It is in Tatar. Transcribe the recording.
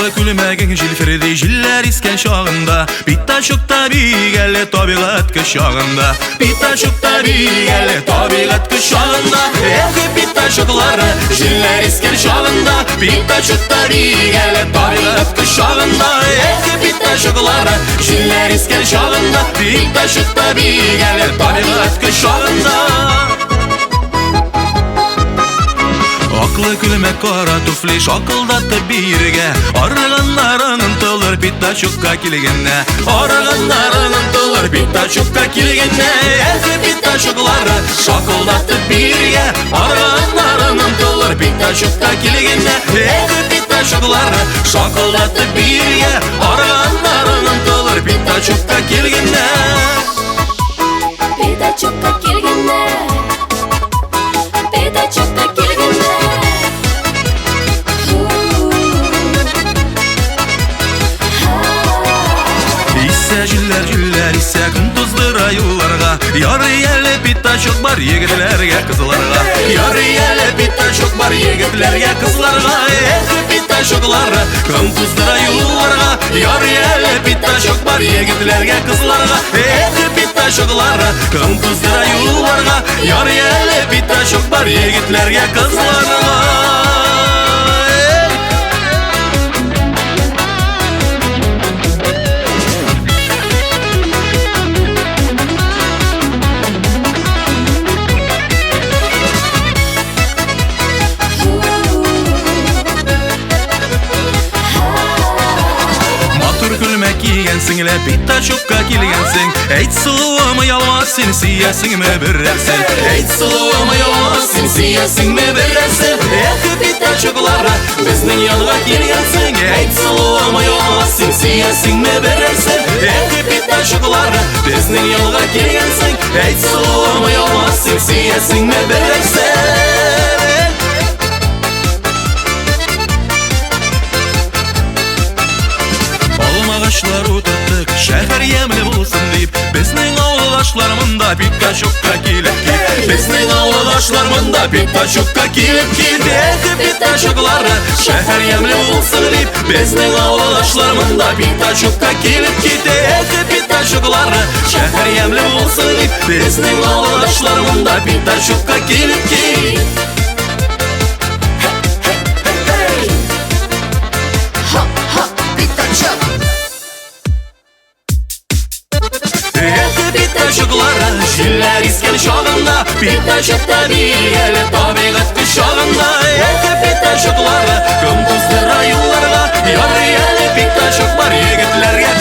Аклы күлмәгең җилферди җилләр искән чагында, Пятачокта бик әле табигать кочагында. Пятачокта бик әле табигать кочагында. Эх, пятачоклары җилләр искән чагында, Пятачокта бик әле табигать кочагында. Эх, пятачоклары җилләр искән чагында, Пятачокта бик әле табигать кочагында. Аклы күлмәк, кара туфли шакылдатып биергә, Арыганнарың ынтылыр пятачокка килгәндә. Арыганнарың ынтылыр пятачокка килгәндә. Эх, пятачоклары шакылдатып биергә, Арыганнарың ынтылыр пятачокка килгәндә. Эх, пятачоклары шакылдатып биергә, Арыганнарың ынтылыр пятачокка килгәндә. Пятачокка килгәндә, Пятачокка килгәндә. Исә җилләр, җилләр исә, көн туздыра юлларга. Ярый әле пятачок бар егетләргә, кызларга. Ярый әле пятачок бар егетләргә, кызларга. Эх, пятачоклары көн туздыра юлларга. Ярый әле пятачок бар егетләргә, кызларга. Эх, пятачоклары көн туздыра юлларга. Ярый әле пятачок бар егетләргә, кызларга. Матур күлмәк кигәнсең лә, пятачокка килгәнсең. Әйт, сылуым, оялма син, сөясеңме берәрсен? Әйт, сылуым, оялма син, сөясеңме берәрсен? Эх, пятачоклары безнең янга килгәнсең. Әйт, сылуым, оялма син, сөясеңме берәрсен? Эх, пятачоклары безнең янга килгәнсең. Әйт, сылуым, оялма син, сөясеңме берәрсен? Алмагачлар утырттык, шәһәр ямьле булсын дип. Безнең авылдашлар монда пятачокка килеп кит. Безнең авылдашлар монда пятачокка килеп кит. Эх, пятачоклары шәһәр ямьле булсын дип. Безнең авылдашлар монда пятачокка килеп кит. Эх, пятачоклары шәһәр ямьле булсын дип. Безнең авылдашлар монда пятачокка килеп кит. Хоп-хоп, пятачок. Эх, пятачоклары җилләр искән чагында, Пятачокта бик әле табигать кочагында. Эх, пятачоклары көн туздыра юлларга. Ярый әле пятачок бар егетләргә.